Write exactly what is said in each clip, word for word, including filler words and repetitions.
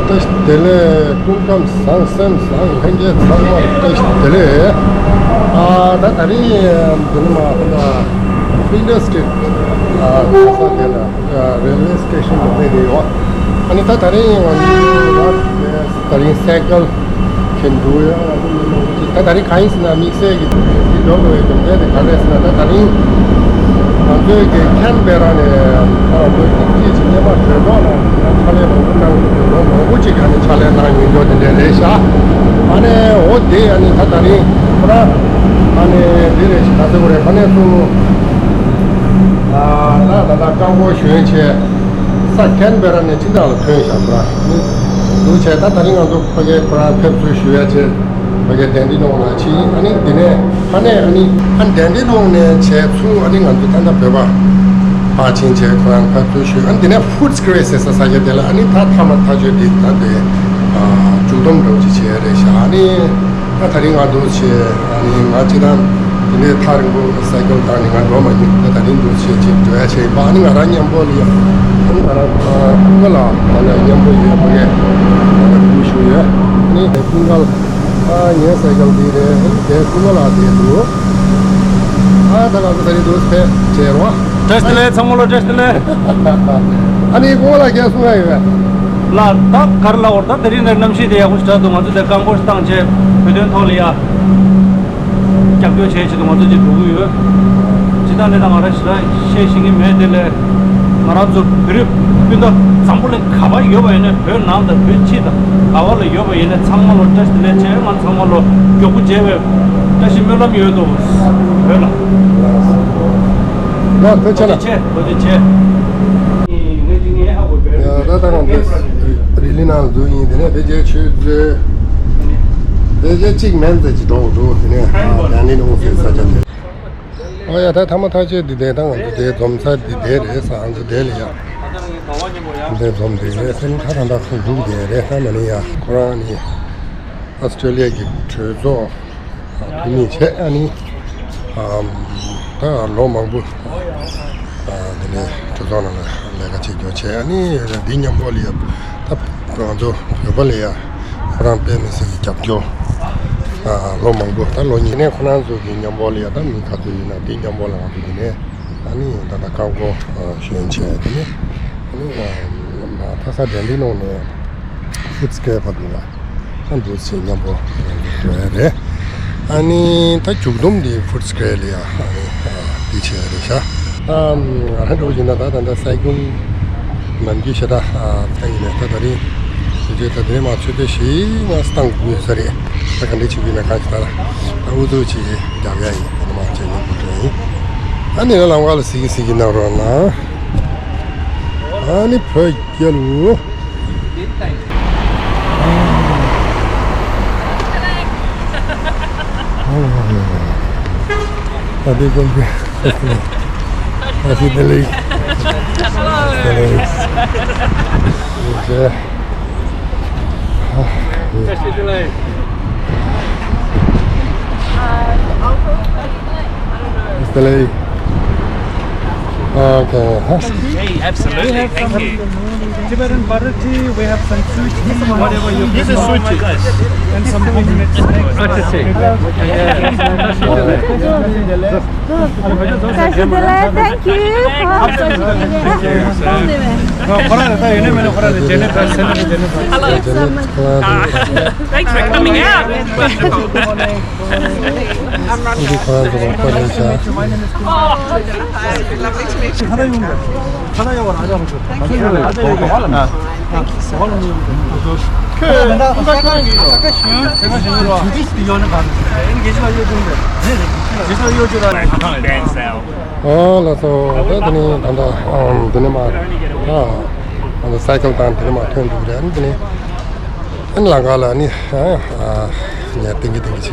བཀྲ་ཤིས་བདེ་ལེགས། སྐུ་ཁམས་བཟང་། སེམས་བཟང་། ལྷན་རྒྱས་ཚང་མར་བཀྲ་ཤིས་བདེ་ལེགས། ཨ་ད་ད་རིང་འདི་ནི་མ་ཧོན་ཌ་ཕིལ་ཌར་སི་ཊི་རིཊ་ཨ་ག་ས་དེ་ལ་རེལ་ཝེ་སི་ཊེ་ཤན་དུ་སླེབས་ཡོད། ཨ་ནི་ད་ད་རིང་ང་ཚོ་ད་རིང་སའི་ཀལ་ཁྱེར་འདུག་ཡ། ང་ཚོ་མི་མང་པོ་ཅིག་ད་ད་རིང་གང་ཡིན་ཟེར་ན་དམིགས་བསལ་གྱི་འདི་འགྲོ་དགོས་པའི་རྒྱུ་མཚན་དེ་ག་རེ་རེད་ཟེར་ན། ད་ད་རིང་ང་ཚོའི་གི་ཁེན་བེ་ར་ནས་ཁོ་རང་ཚོའི་ཐེངས་གཅིག་ཅིག་སྔོན་མ་གྲོས་ཚོགས་ནང་ཕྱག་ལས་མང་པོ་གནང་གི་འདུག་ལོ་མང་པོ་ཅིག་ཨ་ནི་ཕྱག་ལས་གནང་མྱོང་མྱོང་དེ་འདྲ་རེད་ཤག་ཨ་ནི་འོ་དེ་ཨ་ནི་ད་ད་རིང་ཁོ་རང་ཨ་ནི་འདི་རེད་ཤག་ད་ཟེར་བ་རེད། ཕ་ནས་གསུངས། ཨ་ད་ད་ད་རྐང་འཁོར་ཞོན་བྱས་ས་ཁེན་བེ་ར་ནས་སྤྱི་བཏང་ལ་ཐོན་ཤག་ཁོ་རང་ནི་འདུག་བྱས། ད་ད་རིང་ང་ཚོ་ཕ་གིར་ཁོ་རང་ཕེབས་བསུ་ཞུ་ཡ་བྱས། ཕ་གིར་གདན་འདྲེན་གནང་ལ་ཕྱིན། ཨ་ནི་དེ་ནས་ཕ་ནས་ཨ་ནི་ཨ་གདན་འདྲེན་གནང་ནས་བྱས་ཚུར་ཨ་ནི་ང་ཚོ་ད་ལྟ་བོད་པ་ཕར་ཕྱིན་བྱས་ཁོ་རང་ཕར་ཚུར་ཞུས། ཨ་ནི་དེ་ནས་ཧྥུ་ཊི་སི་ཀེ་རེ་ཟེར་ས་ས་ཆ་དེ་ལ་ཨ་ནི་ད་ཐ་མ་ཐག་ཆོད་འདི་ད་དེ་མཇུག་སྡོམ་འདྲ་བོ་ཅིག་བྱས་རེད་ཤག་ཨ་ནི་ད་ད་རིང་ང་འདུག་བྱས་ཨ་ནི་ང་སྤྱིར་བཏང་དེ་འདྲའི་ཐག་རིང་པོ་སའི་ཀལ་བཏང་ནས་ང་འགྲོ་མ་མྱོང་། ད་ད་རིང་འདུག་བྱས་ཅིག་འགྲོ་ཡ་བྱས་ཡིན་པ། ཨ་ནི་ང་རང་མཉམ་པོ་ལ་ཡ་ཨ་ནི་ང་རང་ཀུན་དགའ་ལགས་ད་ལ་མཉམ་པོ་ཡོད། ཕ་གིར་ང་རང་ཕྲུ་གུ་ཞིག་ཡོད། ཨ་ནི་ཀུན་དགའ་ལགས། ཨ་ངའི་སའི་ཀལ་འདི་རེད། དེ་ཀུན་དགའ་ལགས་དེ་འདུག་ཨ་ད་ང་ཚོ་ད་རེས་འདུག་ཕེབས་བྱས་རོགས། བཀྲ་ཤིས་བདེ་ལེགས་ཚང་མ་ལོ། བཀྲ་ཤིས་བདེ་ལེགས། ཨ་ནི་ཀུན་དགའ་ལགས་ཁྱེད་གསུང་ཡ་ཡོད་ལ། ད་ག་རེ་ལབ་དགོས་རེད། ད་དེ་རིང་ནས་གནམ་གཤིས་དེ་ཡག་པོ་ཞེ་དྲག་འདུག་ང་ཚོ་དེ་རྐང་འཁོར་བཏང་བྱས་བོད་དོན་ཐོག་ལ་ཡ་རྒྱབ་སྐྱོར་བྱེད་ཆེད་དུ་ང་ཚོ་ཅིག་འགྲོ་གི་ཡོད། སྤྱིར་བཏང་ནས་ད་ང་རང་ཞེ་དྲག་བཤད་ཤེས་ཀྱི་མེད། དེ་ལས་ང་རང་ཚོ་བོད་རིགས་སྤུན་ཟླ་འཛམ་བུ་གླིང་ག་པར་ཡོད་པ་ཡིན་ནའི་བོད་ནང་དང་བོད་ཕྱི་དང་ག་པར་ལ་ཡོད་པ་ཡིན་ནའི་ཚང་མ་ལོ་བཀྲ་ཤིས་བདེ་ལེགས་བྱས། ང་ཚང་མ་ལོ་མགྱོགས་པོ་མཇལ་བའི་བཀྲ་ཤིས་སྨོན་ལམ་ཡོད་དོ་བོད་ལ། ཡ་ཐུགས་རྗེ་ཆེ། ཐུགས་རྗེ་ཆེ། ཐུགས་རྗེ་ཆེ། ཡ་ད་ལྟ་ང་ཚོ་རི་ལི་ནང་འཛུལ་ཡིན། དེ་ནས་དེ་རྗེས་ཆུ་མཛོད་དེ་རྗེས་གཅིག་མན་ཙམ་ཅིག་འགྲོ་འགྲོ། དེ་ནས་ཨ་ཌན་ལི་ནོ་ཟེར་ས་ཆ་དེ། ཨོ་ཡ་ད་ཐ་མ་ཐག་ཆོད་འདི་དེ་ད་ང་ཚོ་དེ་འཛོམས་ས་འདི་དེ་རེད་ས། ང་ཚོ་དེ་ལ་ཡ་འདི་འཛོམས་དེ་རེད་ཟེར་ན་ད་ད་ད་ཁོང་འདུག་དེ་རེད། ད་ན་ནི་ཡ་ཁོ་རང་ནི་ཨ་སི་ཀྲོ་ལི་ཡ་གི་གྲོས་ཚོགས་འཐུས་མི་བྱས། ཨ་ནི་ཨམ་ད་ལོ་མང་པོ་ཨ་དེ་ནས་གྲོས་ཚོགས་ནང་ལ་ལས་ཀ་བྱེད་རྒྱུ་བྱས། ཨ་ནི་འདི་མཉམ་པོ་ལ་ཡ་ད་ང་ཚོ་བོད་པ་ལ་ཡ་ཁོ་རང་དཔེ་མི་སྲིད་ཀྱི་རྒྱབ་སྐྱོར་ཨ་ལོ་མང་པོ་ད་ལོ་གཉིས་ནས་ཁོ་རང་ཚོ་གི་མཉམ་པོ་ལ་ཡ་ད་མི་ག་ཚོད་ཡིན་ན་འདི་མཉམ་པོ་ལ་ང་ཚོ་འདི་ནས་ཨ་ནི་ད་ད་རྐང་འཁོར་ཨ་ཞོན་བྱས། དེ་ནས་ཨ་ནི་ཨ་ད་ས་དེ་འདི་ནང་ནས་ཧྥུ་ཊི་སི་ཀེ་རེ་བར་དུ་ལ། ཨ་འདུག་སེ་མཉམ་པོ་འགྲོ་ཡ་རེད། ཨ་ནི་ད་མཇུག་སྡོམ་འདི་ཧྥུ་ཊི་སི་ཀེ་རེ་ལ་ཡ་ཨ་ནི་འདི་བྱས་རེད་ཤག་ཨ་ང་འགྲོ་བཞིན་ན་ད་ད་ད་སའི་ཀལ་ནམ་རྒྱུན་ཞེ་དྲག་ཨ་ད་ཡིན་ནས་ད་ད་རིང་དེ་ཚོས་ད་དེ་རིང་མ་ཚོད་ལྟ་ཞིག་མ་བཏང་དགོས་ས་རེད། ད་ག་འདྲ་བྱེད་དགོས་ན་གང་ཞིག་ད་ད་ཨུ་ཚུགས་ཅིག་རྒྱག་ཡ་ཡིན། དེ་ནི་མ་བྱས་མཉམ་པོ་འགྲོ་ཡིན། ཨ་ནི་ལ་ལམ་ཁ་ལ་གཟིགས་གཟིགས་གནང་རོགས་གནང་། ཨ་ནི་བོད་རྒྱལ་ལོ། ཨ་ཏི་ཀོང་ཀི། ཨ་ཏི་ཏི་ལི། ཏི་ལི། ཏི་ལི། ཏི་ལི། Okay. Hey, absolutely. Thank you. Tibetan butter tea, we have some sweet tea, whatever you prefer. This is sweet tea. And some homemade snacks. Butter tea. Thank you. Hello. Thanks for coming out. འདི་ཁོ་རང་ཚོ་ཁོ་ལེན་བྱ། Lovely to meet you. ཨོ་ལགས་སོ། ད་དེ་ནི་ད་ལྟ་ཨམ་དེ་ནི་མ་ད་ང་ཚོ་སའི་ཀལ་དང་དེ་ནི་མ་ཐོན་འདུག་རེད། དེ་ནི་ཨ་ནི་ལམ་ཁ་ལ་ནི་ཨ་ཨ་ངས་ཏིང་གི་ཏིང་གི་བྱེད་ཀྱི་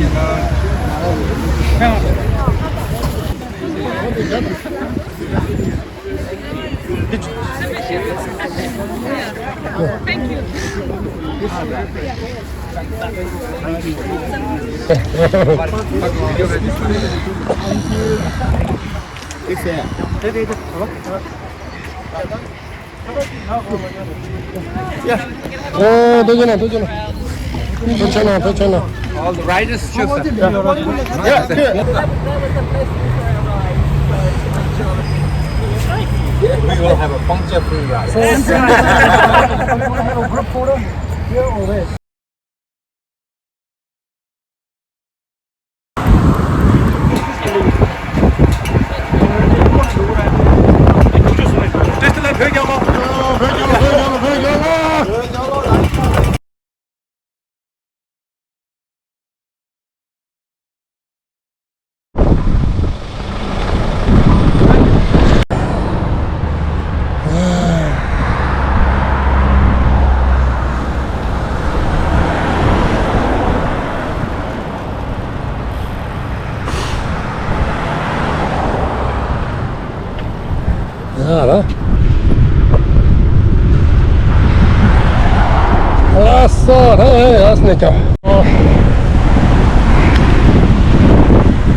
ཡིན། ཨོ། ཐུགས་རྗེ་གནང་། ཐུགས་རྗེ་གནང་། ཐུགས་རྗེ་གནང་། ཐུགས་རྗེ་གནང་། All the riders just yeah, yeah. We will have a puncture free ride. ཡ་ར། ཨ་ས་ར་ཨ་ས་ནས་ཀྱང་།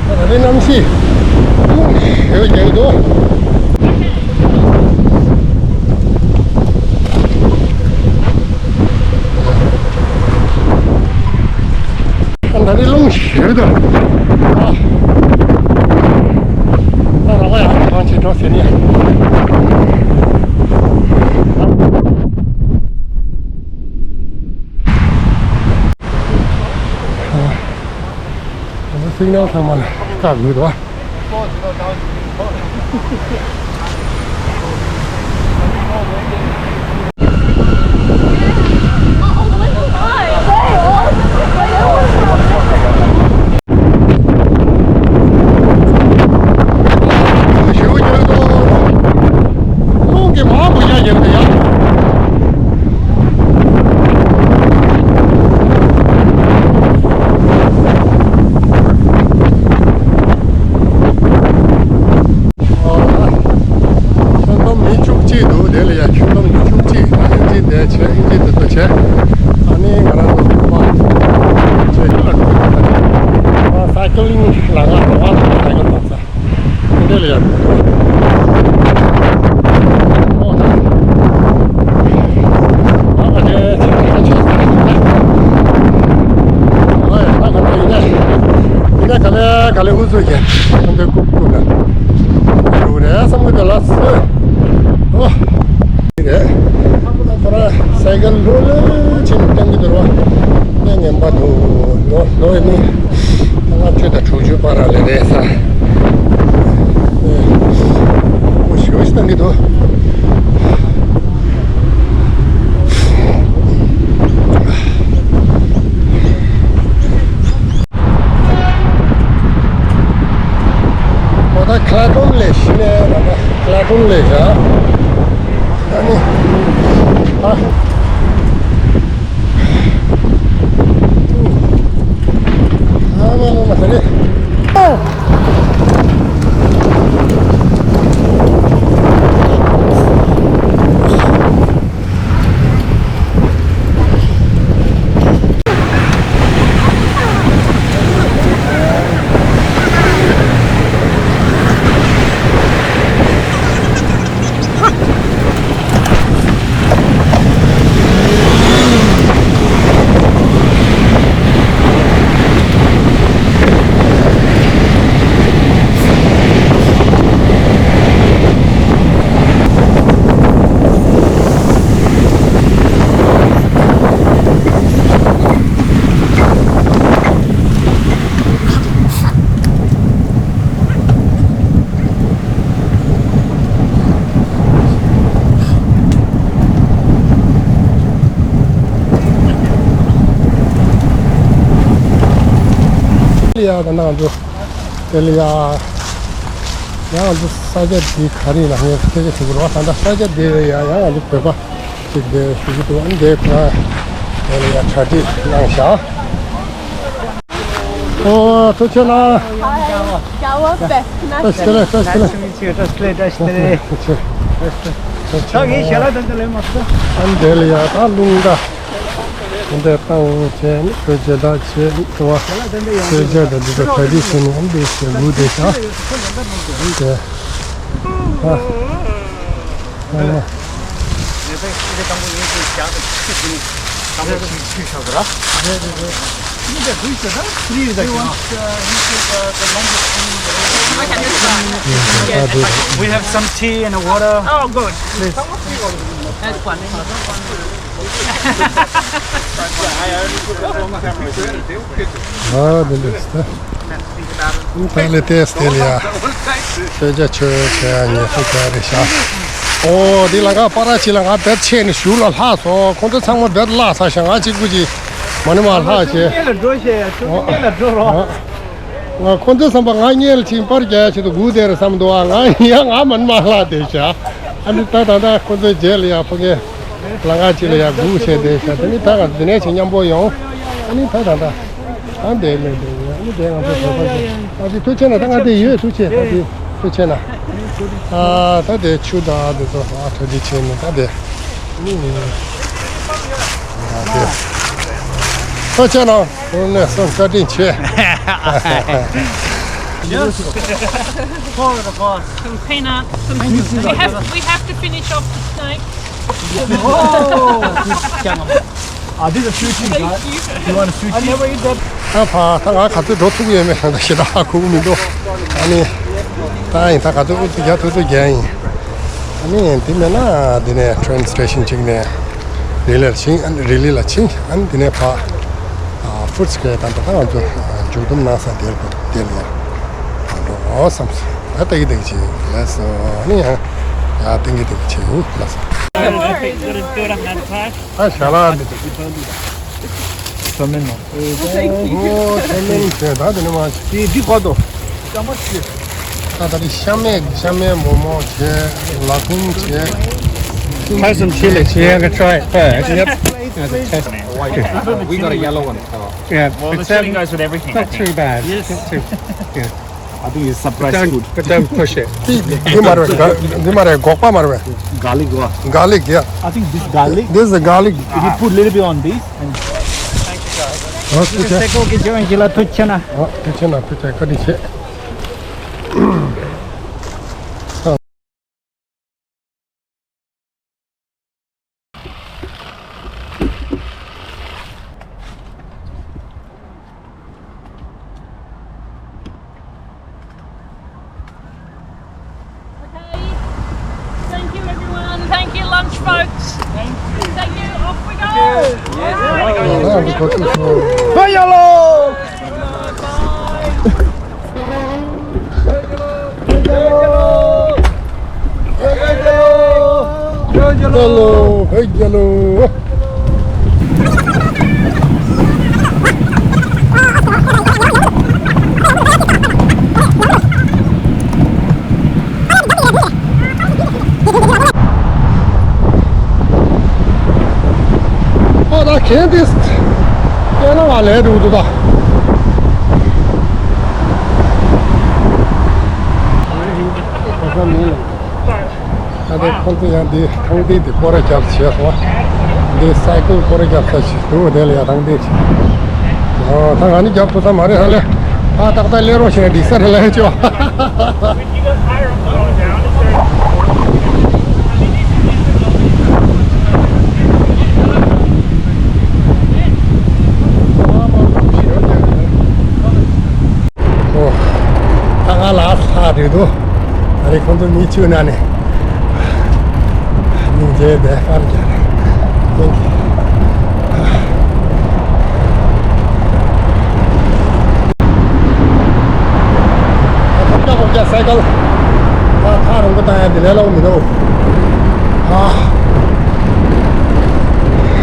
ཨ་ར་རི་གནམ་གཤིས་ཡོད་ཀྱང་འདུག་ད་རེས་རླུང་ཞེ་པོ་འདུག་ཨ། ད་རོགས་ཡག་གང་བྱེད་འགྲོ་ཟེར་ནས། ཨ། སིག་ནལ་ཚང་མ་ལ་བཀག་དགོས་འདུག་ཨ། རླུང་གིས་མར་བུད་ཡ་ཡིན་པ་ཡ། ཁྱོན་བསྡོམས་མི་བཅུ་གཅིག་འདུག་དེ་ལ་ཡ་ཁྱོན་བསྡོམས་མི་བཅུ་གཅིག་ཨ་ནི་འདི་འདས་བྱས་ཨིན་ཇི་འདི་ཚོ་བྱས། ཨ་ནི་ང་རང་ཚོ་པ་བྱས་ཡུལ་ལ་འགྲོ་གི་ཡོད་ད། ཨ་སའི་ཀི་ལིང་ལ་ང་རང་ཚོ་སའི་ཀི་ལིང་ཚ། འདི་ལ་ཡ། ཨོ་ད། ཨ་ཁ་ཁ་ཁ་ཁ་ཁ། ཨོ་ཡ་ད་ཁ་ཁ་ཡིན་ན། ཡིན་ན་ག་ལེ་ག་ལེ་ཨུ་ཚུགས་ཀྱི། ཁ་འདི་ཀུབ་ཀུབ་ན། ཞུ་རེད་བསམ་གི་འདུག་ལགས་སོ། ཨོ། རེད། ཁོ་རང་སའི་ཀལ་ལྷོད་ལྷོད་ཕྱིན་བཏང་གི་འདུག་ར། གནས་ངན་པ་འདུག་ལོ་ལོ་ནི་ལྔ་བཅུ་དང་དྲུག་ཅུ་བར་ལ་རེད་ས། ཨོ་ཞོ་ཞིག་བཏང་གི་འདུག་ཨོ་ད་ཁ་ཏོམ་ལས་ཤི་ནས་ར་ད་ཁ་ཏོམ་ལས་བཞག་ཨ་ནི། ཨ། ཨ་མ་མ་མ་ད་ནི། ཡ་ད་ནང་དུ་དེ་ལ་ཡ་ཡང་དུ་ས་ཆ་འདི་ག་རེ་ལ་ངས་སྐད་ཆ་དྲི་དགོས་རེད་བ། ད་ལྟ་ས་ཆ་འདི་ལ་ཡ་ཡང་དུ་བོད་པ་ཅིག་འདི་ཞུ་གི་འདུག་འདི་ཁོ་རང་དེ་ལ་ཡ་གྲ་སྒྲིག་གནང་བཞག་ཨོ་ཐུགས་རྗེ་གནང་། Hi, Jawa best. Nice to meet you. Translate, translate. ད་ངས་ཞལ་ལག་དང་དེ་ལས་མ་ཟ། ཨ་འདི་ལ་ཡ་ད་རླུང་ད། འདི་བཏང་བྱས་ནས་བོད་རྒྱལ་དར་བྱས་འགྲོ་བ། བོད་རྒྱལ་དར་འདི་ཚོ་ག་དུས་བྱས་ནས་འདི་བྱས་འགུག་བསྡད་ཤག་དེ་ཨ། ཨ། We have some tea and a water. Oh, good. That's wonderful. ཨ་འདི་འདྲ་ད། ད་ལས་ཏེས་དེ་ལ་ཡ། ཤེས་བྱ་ཆོས་བྱ་ཡ་ཉེ་ཤོས་ག་རེ་བྱ། ཨོ་འདི་ལ་ང་པ་ར་ཅི་ལ་ང་བེད་ཆེ་ནི་ཞུ་ལ་ལྷག་སོང་། ཁོང་ཚོ་ཚང་མ་བེད་ལྷག་ས་ཤ་ང་གཅིག་པུ་ཅི་མ་ནི་མ་ལྷག་བྱས། ཁྱོད་ཉེ་ལ་འགྲོ་ཤེས་ཡ། ཁྱོད་ཉེ་ལ་འགྲོ་རོགས། ང་ཁོང་ཚོའི་བསམ་པ་ང་སྔོན་ལ་ཕྱིན་པར་རྒྱག་ཆེད་དུ་སྒུག་བསྡད་རེད་བསམ་འདུག་ཨ། ང་ཡང་ང་མ་ནི་མ་ལྷག་བསྡད་ཤག་ཨ་ནི་ད་ད་ད་ཁོང་ཚོའི་རྗེས་ལ་ཡ་ཕ་གི་ལམ་ཁ་ཅིག་ལ་ཡ་སྒུག་བྱས་བསྡད་ཤག་དེ་ནི་ད་ང་འདི་ནས་ཆེ་མཉམ་པོ་ཡོང་། ཨ་ནི་ད་ད་ད་ཨ་འདས་ལས་འདས་ཡོད། ཨ་ནི་དེ་ང་ཚོ་བོད་པ་ཞིག་ཨ་དེ་ཐུགས་ཆེ་ན་ད་ང་དེ་ཡོད། ཐུགས་ཆེ། ད་དེ་ཐུགས་ཆེ་ན། ཨ་ད་དེ་ཆུ་དང་དེ་ཚོ་ཨ་ཐུགས་རྗེ་ཆེ་ནི་ད་དེ་ཨ་དེ་ཐུགས་ཆེ་ན། དངོས་གནས་སེམས་བཀའ་དྲིན་ཆེ། Just pour it across. Some peanuts, some, we have, we have to finish off the snake. Oh, this is Changam. Ah, this is sweet tea, right? You want a sweet tea? I never eat that. ཨ་ཕ་ད་ང་ག་ཚོད་འགྲོ་ཐུབ་ཀྱི་ཡོད་མེད་ད་ཞེ་དྲག་ཧ་གོ་གི་མི་འདུག་ཨ་ནི་ད་ཡིན་ད་ག་ཚོད་ཨུ་ཚུགས་རྒྱག་ཐུབ་ཐུབ་རྒྱག་ཡིན། ཨ་ནི་དེ་མེད་ན་དེ་ནས་train station གཅིག་ནས་རི་ལི་ལ་ཕྱིན། ཨ་ནི་རི་ལི་ལ་ཕྱིན། ཨ་ནི་དེ་ནས་ཕ་ཨ་ཧྥུ་ཊི་སི་ཀེ་ད་ད་ང་ཚོ་མཇུག་བསྡོམས་གནང་ས་དེར་དེ་ལ་ཡང་འགྲོ་བསམ་སོང་། ད་ལྟ་གི་དེ་གི་ཅིག་ལས་སོ། ཨ་ནི་ཡང་ཡང་ཏིང་གི་དེ་གི་ཅིག་ཡིན་ལ་སོ། ཨ་ཞལ་ལག་འདི་ཚོ་མིན་ནོ། ཨོ་ཚོ་མིན་བྱས་ད་དེ་ནི་མ་ཅི་འདི་གོ་དོ། ད་ད་རི་ཤ་མེད་ཤ་མེད་མོག་མོག་བྱས། ལ་ཁུང་བྱས། Have some chili. Yeah, I'm gonna try it first. Yep. As a test. We got a yellow one. Yeah, well, the chili goes with everything, I think. Not too bad. Yes. Not too, yeah. I think it's surprise food. But don't push it. འདི་མ་རེད། འདི་མ་རེད། སྒོག་པ་མ་རེད། Garlic. Garlic, yeah. I think this garlic. This is the garlic. If you put little bit on this and ཨོ་ཐུགས་རྗེ་ཆེ། སེ་ཀོ་གི་ཇོན་གྱི་ལ་ཐུགས་རྗེ་ཆེ་ན། ཨོ་ཐུགས་རྗེ་ཆེ་ན། ཐུགས་རྗེ་ཆེ། བཀའ་དྲིན་ཆེ། Okay. Thank you, everyone. Thank you, lunch folks. Thank you. Thank you. Off we go. Yes. Bye, y'all. Hello, hey, hello. ཨོ་ད་གན་དེ་སྐད་ན་བ་ལས་འགྲོ་འདུག་ད། ད་ལྟ་ཁོང་ཚོ་ཡང་འདི་ཐང་འདི་འདི་སྐོར་ར་རྒྱབ་བྱས་སོང་བ། འདི་སའི་ཀལ་སྐོར་ར་རྒྱབ་ས་ཞིག་འདུག་དེ་ལ་ཡང་ཐང་འདི་ཞིག་ཨོ་ད་ང་ནི་རྒྱབ་ཐུབ་ས་མ་རེད་ཧ་ལས། ཨ་ཏག་ཏག་ལས་རོགས་བྱས་འགྲིག་ས་རེད་ལ་ཡ་ཅོ། ཨོ། ད་ང་ལ་ལྷག་རེད་འདུག་ཨ་རེ་ཁོང་ཚོ་མི་བཅུ་ན་ནས། སྙིང་རྗེ་བདེ་དཀར་རྒྱལ། Thank you. ཨ་ཁོ་སྐྱ་ཁོ་སྐྱ་སའི་ཀལ། ཨ་ཐག་རིང་པོ་བཏང་ཡ་དེ་ལས་སླ་པོ་མི་འདུག་ཨ།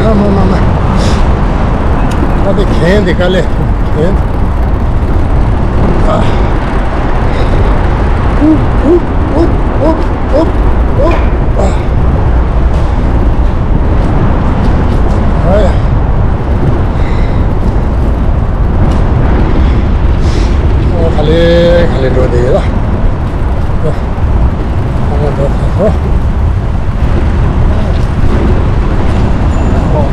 ཨ་མ་མ་མ། ཨ་དེ་གན་དེ་དཀའ་ལས། གན། ཨ། ཨུབ་ཨུབ་ཨུབ་ཨུབ་ཨུབ། ཨ། ཨ་ཡ། ཨོ་ག་ལེ་ག་ལེ་འགྲོ་བསྡད་ཡོད་ལ། ཨོ། ཨ་ང་འགྲོ་ཁ་ཐོ། ཨོ།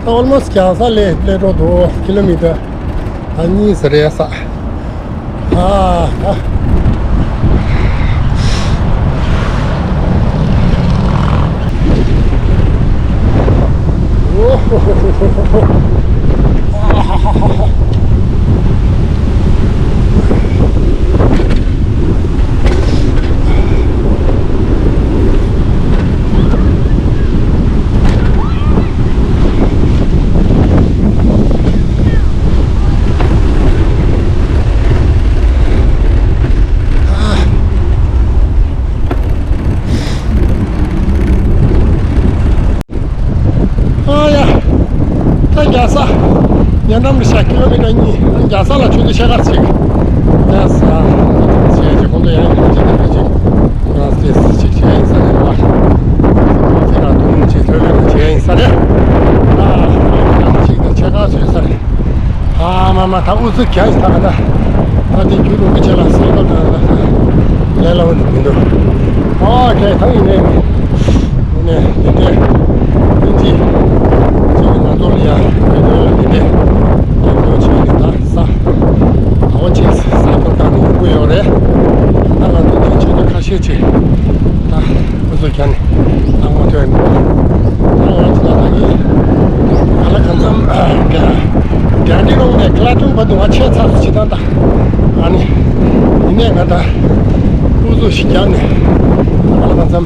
ད་ཨོལ་མོ་སི་རྒྱལ་ས་ལས་སླེབས་འགྲོ་འདུག་ཀི་ལོ་མི་ཊར་ད་གཉིས་ཙམ་རེད་ས། ཨ་ཨ། ཨ་ཡ། ད་རྒྱལ་ས། ཉེ་འགྲམ་རེད་ཤག་ཀི་ལོ་མི་ཊར་གཉིས། རྒྱལ་ས་ལ་ཆུ་ཚོད་ཕྱེད་ཀ་ཅིག་རྒྱལ་ས། བྱས་ཅིག་ཁོང་ཚོ་ཡང་ཡང་ཅིག་ད་ཅིག་ང་ཚོ་ཅིག་བྱས་ཡིན་ས་རེད་བ། ཁོང་ཚོ་ར་དུང་ཅིག་ཐོད་རྒལ་བྱས་ཡིན་ས་རེད། ཨ་ཅིག་ད་ཕྱེད་ཀ་བཟོས་ས་རེད། ཨ་མ་མ་ད་ཨུ་ཚུགས་རྒྱག་ཡིན་ད་ག་ད། ད་དེ་རྒྱུ་རུ་གི་ཆེ་ལ་སེ་ཀལ་དང་ལ་ལས་སླ་བོ་འདི་མི་འདུག་ཨོ་ཁེ་ད་ཡིན་ནས་ནས་དེ་འདྲས་དེ་ཅི་ཅི་ང་ཚོ་ལ་ཡ་དེ་འདྲས་དེ་འདྲས་དེ་འདྲས་ཆེ་ནས་ད་ས་ད་བ་ཆེ་སེ་ཀལ་དང་ནི་ཡོང་གི་ཡོད་རེད། ད་ང་ཚོ་དེ་ཆེ་ཚོད་ཁ་ཤས་ཆེ་ད། ཁོ་ཚོ་ཁྱེད་ནི་ལྷག་མ་ཐོན་ནི། ད་ང་ཚོ་ད་ལྟ་གི་ག་ལ་གང་འཚམ་རྒྱ་རྒྱ་རི་རོང་ནས་ཀ་ལ་ཏུང་བར་དུ་ང་ཆས་ཚར་སོང་ཅི་ད་ད། ཨ་ནི་ཡིན་ནས་ང་ད་ཀུ་ཟུ་ཞིག་བརྒྱབ་ནས་ག་ལ་གང་འཚམ་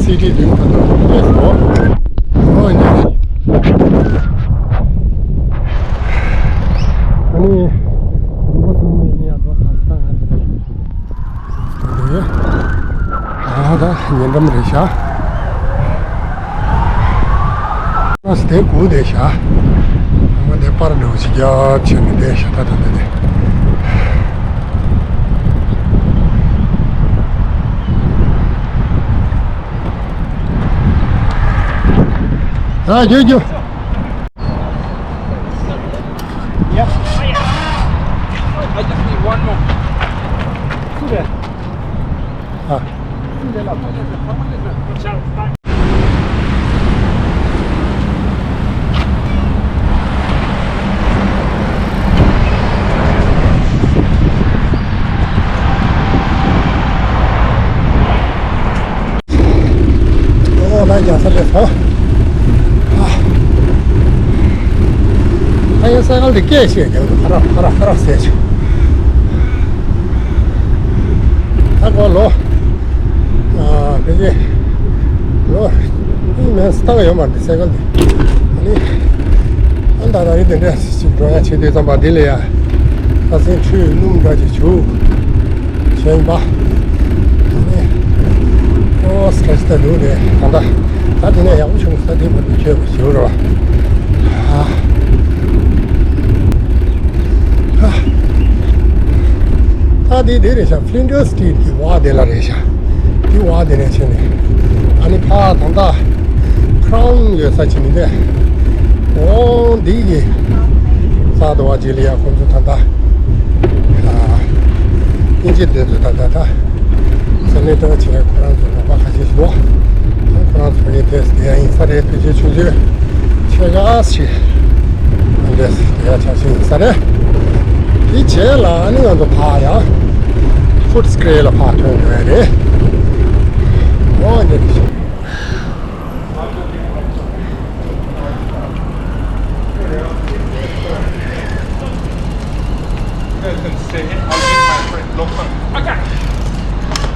སི་ཊི་བདུན་བར་དུ་སླེབས་སོང་། ཨོ་ཡིན་ནས་ཨ་ནི་རིམ་པ་ཚང་མ་ཡིན་ཡ་འགྲོ་ས་ད་ང་། འདུག་ཨ་ད་ཉེ་འགྲམ་རེད་ཤག་ཨ་སྟེང་སྒུག་བསྡད་ཤག་ཨ་དེ་པར་འདྲ་བོ་ཞིག་རྒྱབ་བྱས་ནས་བསྡད་ཤག་ད་ད་ད་དེ། ཨ་རྒྱུ་རྒྱུ། Yeah. I just need one more. ཨ། ཨོ་ལ་རྒྱ་ས་རེད་ཧོ། ཨ་ཡ་སའི་ཀལ་དེ་སྐད་བཤད་ཀྱང་ཁ་རག་ཁ་རག་ཁ་རག་ཟེར་བྱུང་། ད་ཁོ་ལོ་ཨ་དེ་གི་ལོ་ཨི་མེན་སྟག་ཡོད་མ་རེད་སའི་ཀལ་དེ། ཨ་ནི་ཨ་ད་ད་རེད་དེ་འདྲ་ཞིག་འགྲོ་ཡ་བྱེད་དུས་ཙམ་པ་འདི་ལ་ཡ་ཁ་སེང་ཁྲུས་སྣུམ་འདྲ་ཅིག་བྱུག་བྱས་པ། ཨ་ནི། ཨོ་སི་ཁ་ཤི་ད་འདུག་རེད་ད་ལྟ། ད་དེ་ནས་ཡག་པོ་བྱུང་ས་དེ་བར་དུ་ཁྱོད་ཀྱི་ཞུ་རོགས། ཨ། ད་དེ་དེ་རེད་ཤག་ཕི་ལིན་ཌར་སི་སི་ཊི་རི་ཊི་གི་བ་དེ་ལ་རེད་ཤག་དེ་བ་དེ་ནས་ཕྱིན་ནས། ཨ་ནི་ཕ་ད་ལྟ་ཁ་རོན་ཡོད་ས་ཅིག་མི་འདུག་ཨོ་འདི་ཡི་ས་དུ་བ་ཇི་ལི་ཡ་ཁོང་ཚོ་ད་ལྟ། ཨ། དབྱིན་ཇི་འདི་ཚོ་ད་ལྟ་ད། སེ་ནེ་ཊར་བྱས་ཁོ་རང་ཚོ་ལོག་པ་ཁ་ཤས་ཤིག་འདུག་ཁོ་རང་ཚོ་ཡི་དེ་དེ་ཡ་ཡིན་ས་རེད། ཕལ་ཆེར་ཆུང་ཆུང་ཆེ་ག་ཞིག་འདྲེས་དེ་ཡ་ཆ་ཤས་ཡིན་ས་རེད། དེ་རྗེས་ལ་ཨ་ནི་ང་ཚོ་ཕ་ཡ་ཧུ་ཊི་སི་ཀེ་རེ་ལ་ཕ་ཐོན་འགྲོ་ཡ་རེད། ཨོ་འདི་རེད་ཤག་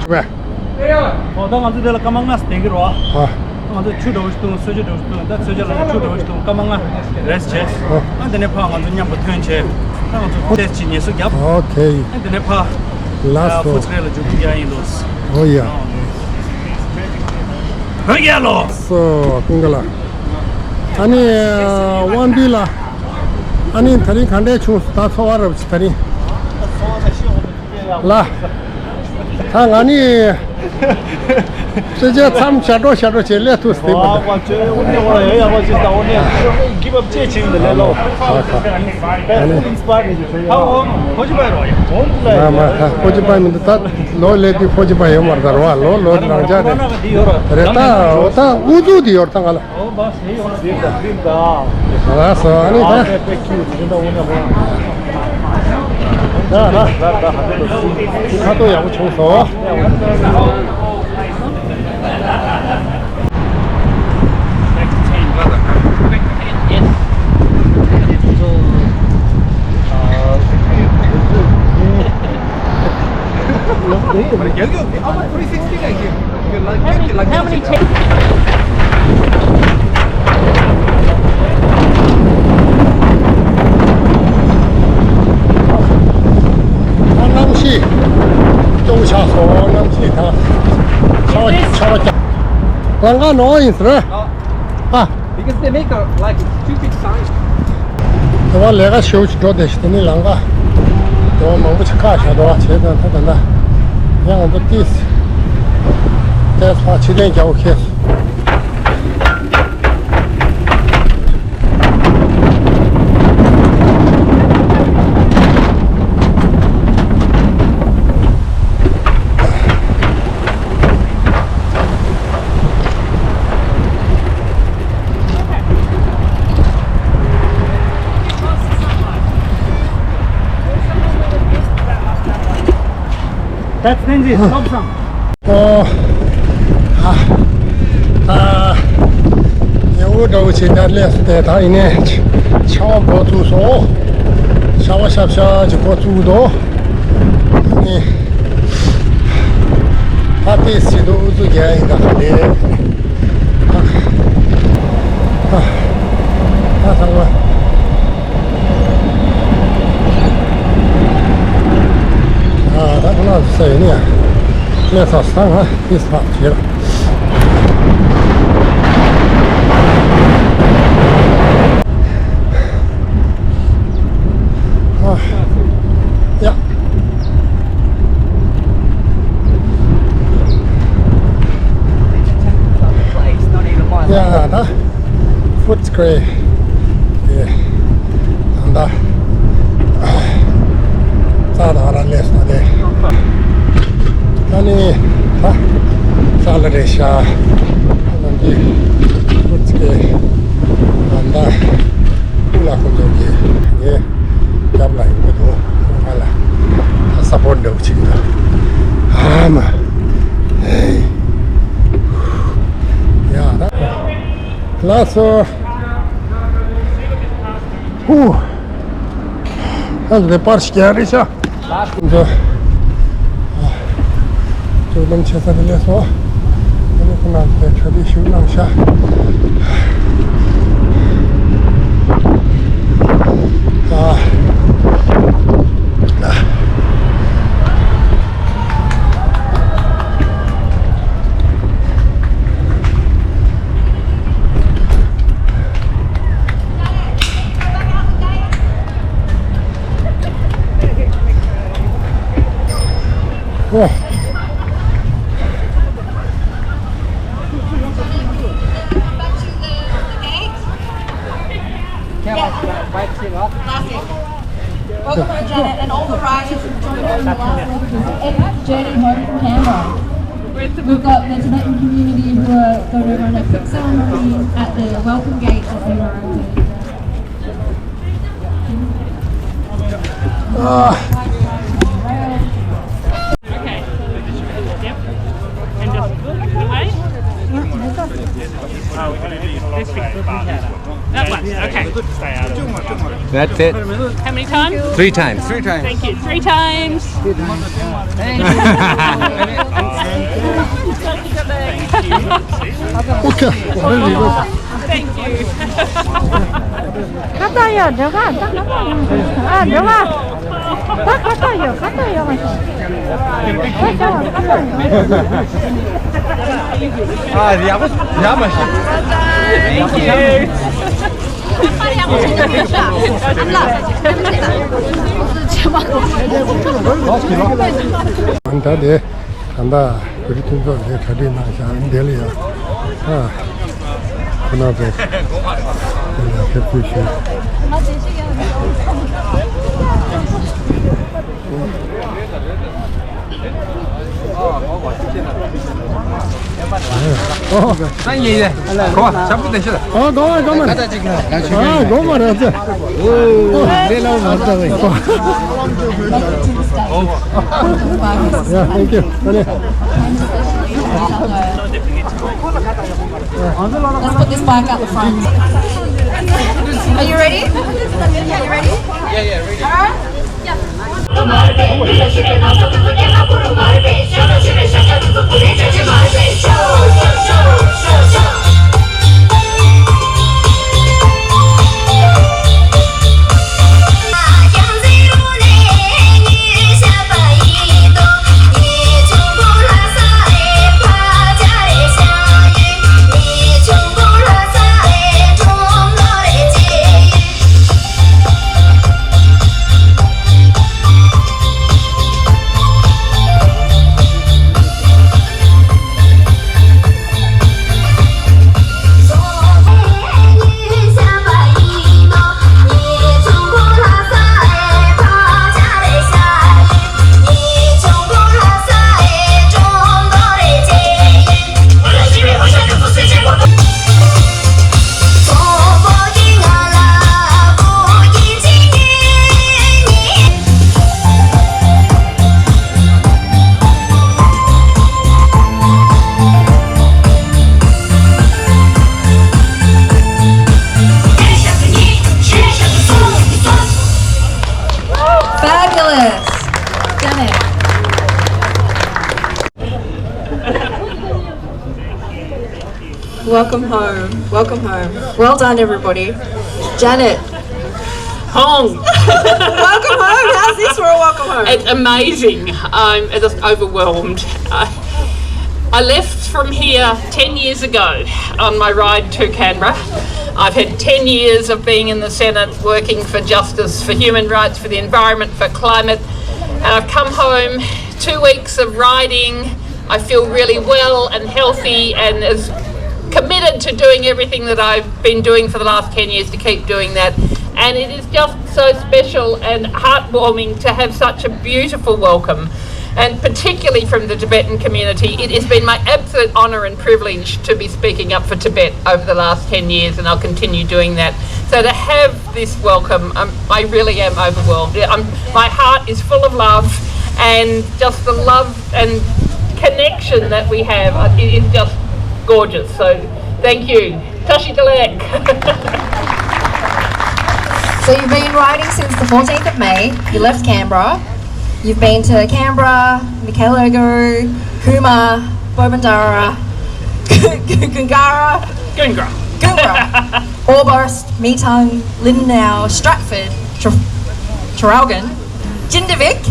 ཝེ། ཨོ་ད་ང་ཚོ་དེ་ལ་སྐར་མ་ལྔ་ཙམ་བསྡད་ཀྱི་རེད་བ། ཨ། ང་ཚོ་ཆུ་འདྲ་བོ་ཞིག་འཐུང་། གསོལ་ཇ་འདྲ་བོ་ཞིག་འཐུང་། ད་གསོལ་ཇ་ལ་ཆུ་འདྲ་བོ་ཞིག་འཐུང་། སྐར་མ་ལྔ་རེ་སི་ཊི་བྱས། ཨ། ཨ་དེ་ནས་ཕར་ང་ཚོ་མཉམ་པོ་ཐོན་བྱས། ད་ང་ཚོ་ཊེ་སི་ཊི་ཅིག་ངལ་གསོ་བརྒྱབ། ཨོ་ཁེ། ཨ་དེ་ནས་ཕར། ལགས་སོ། ཧུ་ཊི་སི་ཀེ་རེ་ལ་མཇུག་སྒྲིལ་རྒྱག་ཡིན་འདུག་ཨོ་ཡ། ཨོ་ཡ་ལོ། སོ་ཀུན་དགའ་ལགས། ཨ་ནི་དབང་འདུས་ལགས། ཨ་ནི་དེ་རིང་ག་འདྲས་བྱུང་སོང་། ད་ཚོར་བ་རབ་ཅིག་དེ་རིང་། ལགས། ད་ང་ནི་ཚེས་བཅད་མཚམས་ཞག་སྒྲོག་ཞག་སྒྲོག་བྱས་སླེབས་ཐུབ་ཟིན་པ་དང་། བབ་ཅེས་བྱིན་འདི་ལས་ལོ། ཨ་ནི་ཨ་ནི་ཨ་ནི། ཨ་འོ་ཁོ་ཅི་པ་རོ་ཡ་འོ་ལ། མ་མ་ཧ་ཁོ་ཅི་པ་མི་འདུག་ད་ལོ་ལས་དུས་ཁོ་ཅི་པ་ཡོད་མ་རེད་ད་རོ་བ་ལོ་ལོ་རང་ཅག་རེད་རེད་ད། འོ་ད་ཨུ་ཚུགས་དེ་ཡོད་ད་ང་ལ། ཨོ་བ་སེ་ཡོང་སེ་ད་སེ་ད། ལགས་སོ་ཨ་ནི་ད། ཨ་པེ་པེ་ཁྱུ་ཟིན་ད་འོ་ན་བ། ད་ད་ད་ད་ཧ་ད་ད་ཁ་ཏོ་ཡག་པོ་བྱུང་སོང་། How many, how many take? གནམ་གཤིས་སྐྱོ་བོ་ཆགས་སོང་། གནམ་གཤིས་དང་ཆར་པ་ཆར་པ་རྒྱག་ལམ་ཁ་ནོར་ཡིན་ཟེར། ཨ། Because they make a, like, stupid sign. དེ་བ་ལས་ཀ་ཞེ་པོ་ཅིག་འགྲོ་བསྡད་ཤག་དེ་ནས་ལམ་ཁ་དེ་བ་མང་པོ་ཅིག་བཀག་བཞག་འདུག་བ། བྱས་ཙང་ད་ད་ད་ཡང་ང་ཚོ་ཏིས་ཏེས་ཕར་ཕྱིར་འཐེན་རྒྱག་དགོས་ཁེལ་སོང་། That's Lindsay, stop some. ཨོ། ཨ། ཨ། ཉེ་བོ་འདྲ་བོ་བྱས་ད་སླེབས་སོང་སྟེ། ད་ཡིན་ནའི་ཆར་པ་འགོ་བཙུགས་སོང་། ཆར་པ་ཤབ་ཤབ་ཅིག་འགོ་བཙུགས་འདུག་ཨ་ནི། ད་ཏོག་ཙམ་ཅིག་ཏུ་ཨུ་ཚུགས་རྒྱག་ཡིན་ད་ག་ལེ། ཨ། ཨ། ཨ་ཚང་མ། ཨ། ད་ཁོ་ན་ཚོ་ས་ཡོད་ནི་ཡ། ལས་ས་ས་ང་ཏིས་ཕག་བྱེད་ལ། ཨ། ཡ། ཡ་ད། Footscray དེ་ད་ལྟ་རྩྭ་དང་ར་ལས་སོང་སྟེ། ཨ་ནི་ད་རྩྭ་ལ་རེད་ཤག་ཨ་ནི་Footscray ད་ལྟ་ཀུ་ལ་ཁོ་ཚོ་གི་ངའི་རྒྱབ་ལ་ཡོང་གི་འདུག་ང་ལ་སཔོར་ཊི་འདྲ་བོ་བྱེད་ཀྱི་འདུག་ཨ་མ། ཡ་ད། ལགས་སོ། ཧུ། ཨ་ལེ་པར་ཞིག་རྒྱག་རེད་ཤག་ལགས་སོ། ཅོག་ལམ་ཆེ་ས་རེད་ལགས་སོ། ཨ་ནི་ཁོ་ན་དེ་གྲ་སྒྲིག་ཞུ་གནང་ཤག་ཨ། Welcome, Janet, and all the riders who joined us last week. Epic journey home from Canberra. We've got the Tibetan community who are going to run a quick ceremony at the welcome gate as we arrive. Okay. Yep. And just away. This big. That one. Okay. That's it. How many times? Three times. Three times. Thank you. Three times. Thank you. Okay. Thank you. ཁ་ཏོ་ཡོད་འགྲོ་ག་ད་ཁ་ཏོ་ཡོད་ཨ་འགྲོ་ག་ད་ཁ་ཏོ་ཡོད་ཁ་ཏོ་ཡོད་ཁ་ཏོ་ཡོད། ཨ་ཡག་པོ་ཡག་མ་ཤེས། Thank you. ཨ་ད་དེ། ད་ལྟ་བོད་རིགས་མཐུན་ཚོགས་ཀྱིས་གྲ་སྒྲིག་གནང་བཞག་འདི་ལ་ཡ། ཨ། ཁོ་ན་ཚོ། Appreciate. ཨོ། ཨ་ཡེ་ཡེ། གོ་བ་ཞབས་པུ་དེ་ཤི་ལ། ཨོ། གོ་བ་གོ་བ། ཨ་གོ་བ་ར་ཙེ། ཨོ་ལེ་ལ་མ་ཙ་བེ། Yeah, thank you. Let's put this bike out the front. Are you ready? Are you ready? Yeah, yeah, ready. All right. Fabulous. Damn it. Welcome home. Welcome home. Well done, everybody. Janet. Home. Welcome home. How's this for a welcome home? It's amazing. I'm just overwhelmed. I, I left from here ten years ago on my ride to Canberra. I've had ten years of being in the Senate, working for justice, for human rights, for the environment, for climate, and I've come home, two weeks of riding. I feel really well and healthy and as committed to doing everything that I've been doing for the last ten years to keep doing that. And it is just so special and heartwarming to have such a beautiful welcome, and particularly from the Tibetan community. It has been my absolute honour and privilege to be speaking up for Tibet over the last ten years, and I'll continue doing that. So to have this welcome, um, I really am overwhelmed. I'm, my heart is full of love, and just the love and connection that we have, uh, it is just gorgeous. So thank you. Tashi Delek. So you've been riding since the fourteenth of May. You left Canberra. You've been to Canberra, Mikalago, Hooma, Bobondara, Gungara, Gungra. Gungra, Orbost, Metung, Lindau, Stratford, Tr- Traralgon, Jindabyne,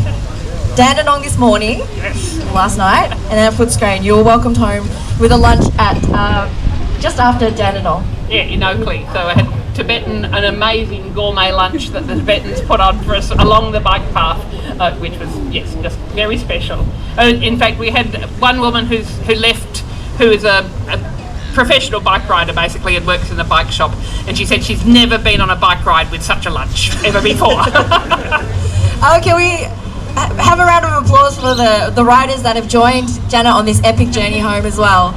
Dandenong this morning, yes, last night, and then Footscray. You were welcomed home with a lunch at, uh, just after Dandenong. Yeah, in Oakleigh. So I had Tibetan, an amazing gourmet lunch that the Tibetans put on for us along the bike path, uh, which was, yes, just very special. Uh, in fact, we had one woman who's who left, who is a, a professional bike rider basically and works in a bike shop, and she said she's never been on a bike ride with such a lunch ever before. Oh, can we ha- have a round of applause for the, the riders that have joined Janet on this epic journey home as well?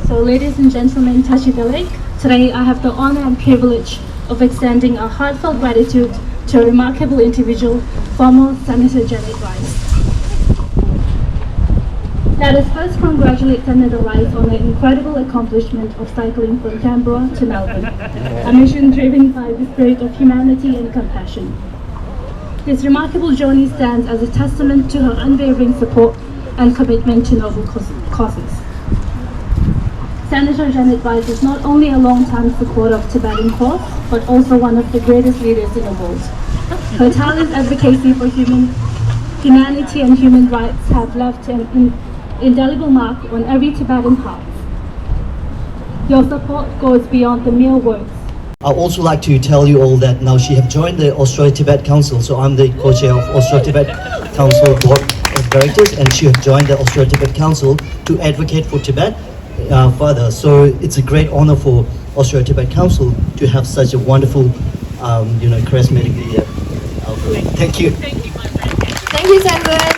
So, ladies and gentlemen, Tashi Delek, today I have the honor and privilege of extending our heartfelt gratitude to a remarkable individual, former Senator Janet Rice. Let us first congratulate Senator Rice on the incredible accomplishment of cycling from Canberra to Melbourne, a mission driven by the spirit of humanity and compassion. This remarkable journey stands as a testament to her unwavering support and commitment to noble cause- causes. Senator Janet Rice is not only a long-time supporter of Tibetan cause, but also one of the greatest leaders in the world. Her tireless advocacy for human humanity and human rights have left an in- indelible mark on every Tibetan heart. Your support goes beyond the mere words. I also like to tell you all that now she have joined the Austro-Tibet Council, so I'm the co-chair of Austro-Tibet Council Board of directors, and she had joined the Austro-Tibet Council to advocate for Tibet uh, further. So it's a great honor for Austro-Tibet Council to have such a wonderful, um, you know, charismatic leader. Uh, thank you. Thank you, Sangun.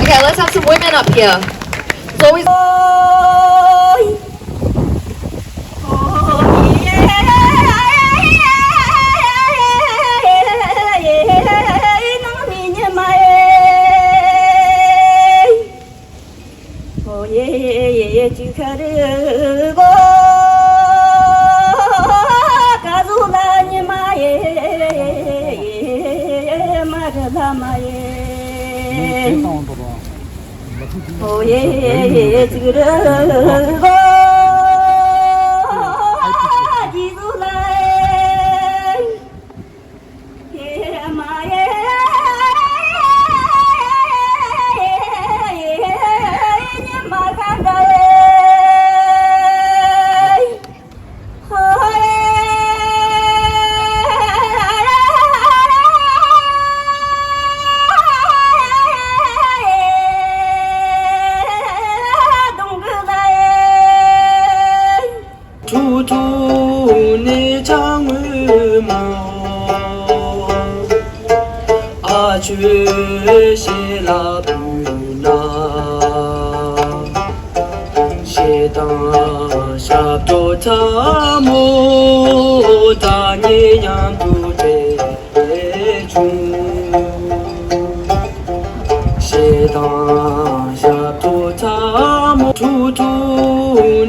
Okay, let's have some women up here. It's always. ཐུགས་ཐུགས་ནས་ཅང་ངུས་མོ། ཨ་ཆོས་ཞེས་ལ་བུད་ན། ཞེ་སྡང་ཞབས་ཏོག་ཚ་མོ་ད་ཉེ་མཉམ་དུ་སྤྲད། ཞེ་སྡང་ཞབས་ཏོག་ཚ་མོ། ཐུགས་ཐུགས་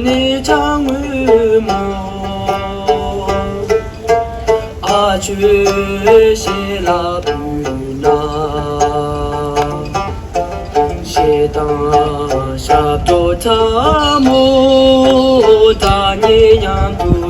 ནས་ཅང་ངུས་མོ། ཨ་ཆོས་ཞེས་ལ་བུད་ན། ཞེ་སྡང་ཞབས་ཏོག་ཚ་མོ་ད་ཉེ་མཉམ་དུ་